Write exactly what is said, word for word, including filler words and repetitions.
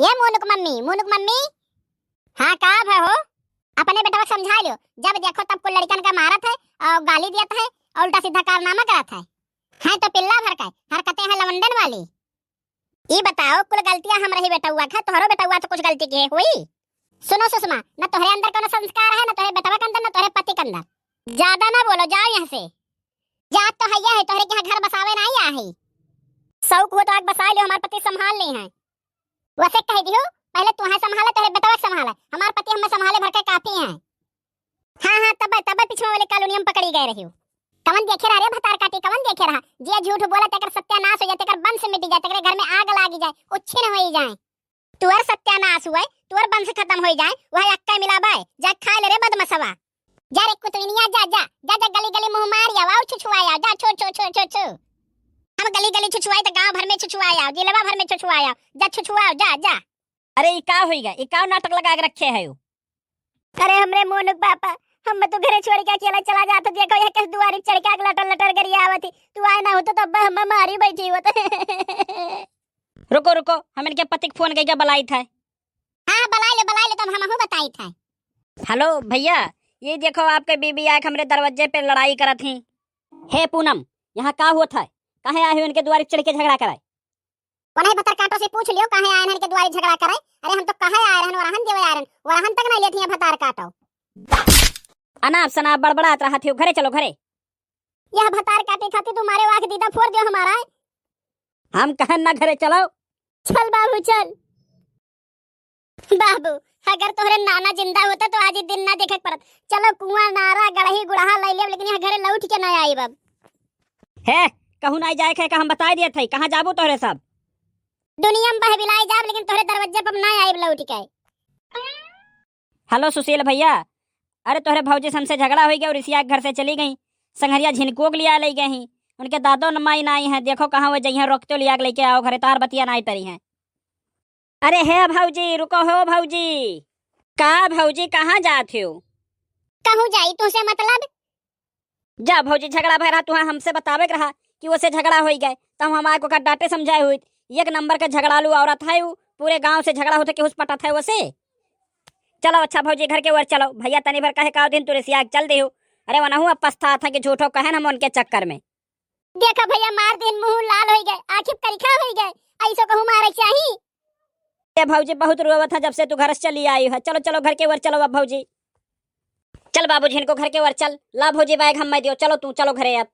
ये मुनुक मम्मी, मुनुक मम्मी। हाँ, का भा हो? अपने बेटवा के समझा लियो, जब देखो तब कुल लड़िकन का मारत है और गाली देत है और उल्टा सीधा कारनामा करत है। हैं तो पिल्ला भर के, हरकतें हैं लवंडन वाली। ई बताओ, कुल गलतियां हमरे ही बेटउआ के, तोहरो बेटउआ तो कुछ गलती किहे होई। सुनो सुषमा, न तोहरे अंदर कउनो संस्कार है, न तोहरे बेटवा के अंदर, न तोहरे पति के अंदर। ज्यादा ना बोलो, जाओ यहाँ से। जात तो हइया है, तोहरे के यहाँ घर बसावे ना आया है। शौक हो तो आग बसा लियो, हमार पति संभाल ली हैं। वैसे कह दियो, पहले तुहां संभाले, तोहरे बेटवा के संभाले, हमार पति हमें संभाले भर के काफी हैं। हाँ, हाँ, तब, तब पिछवा वाले कॉलोनी में पकड़ी गए रहियो। कवन देखे रहा रे भतार काटी, कवन देखे रहा? जे झूठ बोला, तेकर सत्यानाश हो जाए, तेकर वंश मिट जाए, तेकरे घर में आग लागी जाए, उच्छिन होई जाए। तुअर सत्यानाश हुए, तुअर वंश खत्म होई जाए, वह अक्का मिलाबे, जा खाए ले रे बदमसवा। जा रे कुतुइनिया, जा, जा, जा, जा, गली गली मुंह मार आवा, छुछुआ आवा, जा, छु, छु, छु, छु, छु। हम गली गली छुछुआई तो गांव भर में छुछुआ आवा, जिलवा भर में छुछुआ आवा, जा छुछुआ, जा, जा। अरे, ई का होइगा? ई का नाटक लगा के रखे है यू? अरे, हमरे मोनुक पापा, हम तो घरे छोड़ के अकेला चला जात, देखो, ये कस दुआरी चढ़ के आग लटर लटर करी आवत ही। तू आए ना होत तो अब हम मारी बैठी होत। रुको, रुको, हम इनके पति के फोन कइके बलाइत है। हाँ, बलाइ ले, बलाइ ले, तब हमहू बताइत है। हेलो भइया, ये देखो, आपके बीबी आके हमरे दरवाजे पे लड़ाई करत ही। हे पूनम, यहाँ का होत है? काहे आए हो इनके दुआरी चढ़ के झगड़ा करे? कौन है भतार काटो से पूछ लियो, काहे आए हैं इनके दुआरी झगड़ा करे? अरे हम तो कहे आए रहन, वरहन देवे आए रहन, वरहन तक नहीं लेती है भतार काटो। अनाप शनाप बड़बड़ात रहत हो, घरे चलो, घरे। यह भतार काटे खातिर तुम्हारे वाक दीदा फोड़ दियो हमारा। हम कहन ना घरे चलो। चल बाबू, चल। बाबू, अगर तोहरे नाना जिंदा होता तो आज ई दिन ना देखे के पड़त। चलो कुआं, नारा, गड़ही, गुड़हा लइ लेब, लेकिन यहाँ घरे लौट के ना आइब अब। हे, कहूँ ना जाए के का हम बताइ दियत है, कहाँ जाबू तोहरे सब? दुनिया में बहबिलाए जाब, लेकिन तोहरे दरवाजे पर ना आइब लौट के। हेलो सुशील भइया, अरे तोहरे भौजी से हमसे झगड़ा होइ गया और रिसिया के घर से चली गई। संघरिया झिनकुओ के लिया लइ गए ही। उनके दादो न माई नाई है, देखो कहाँ वो जइहें, रोकते लिया के लेके आओ घरे, तार बतिया नाई तरी हैं। अरे हे भौजी, रुको हो भौजी। का भौजी, कहाँ जात हो? कहूँ जाई, तुहसे मतलब? जा भौजी, झगड़ा भय रहा, तुहा हमसे बतावे के रहा कि ओसे झगड़ा होइ गए, तब हम आके ओकर डांटे समझाए हुई। एक नंबर के झगड़ालू औरत है उ, पूरे गांव से झगड़ा होते केहू से पटत है ओसे। चलो अच्छा भौजी, घर के ओर चलो, भइया तनी भर कहे का दिन तू रिसिया के चल देहु। अरे वनहु अब पछतात है कि झूठो कहन हम उनके चक्कर में। देखा भइया, मार दिन मुंह लाल होइ गए, आँखी करिखा होइ गए, ऐसो कहूँ मारे चाही? ए भौजी, बहुत रोवत है जब से तू घर से चली आई है। चलो, चलो, घर के ओर चलो अब भौजी। चल बाबूजी, इनको घर के ओर चल। ला भौजी, बैग हम मैं दियो, चलो तू, चलो घरे अब।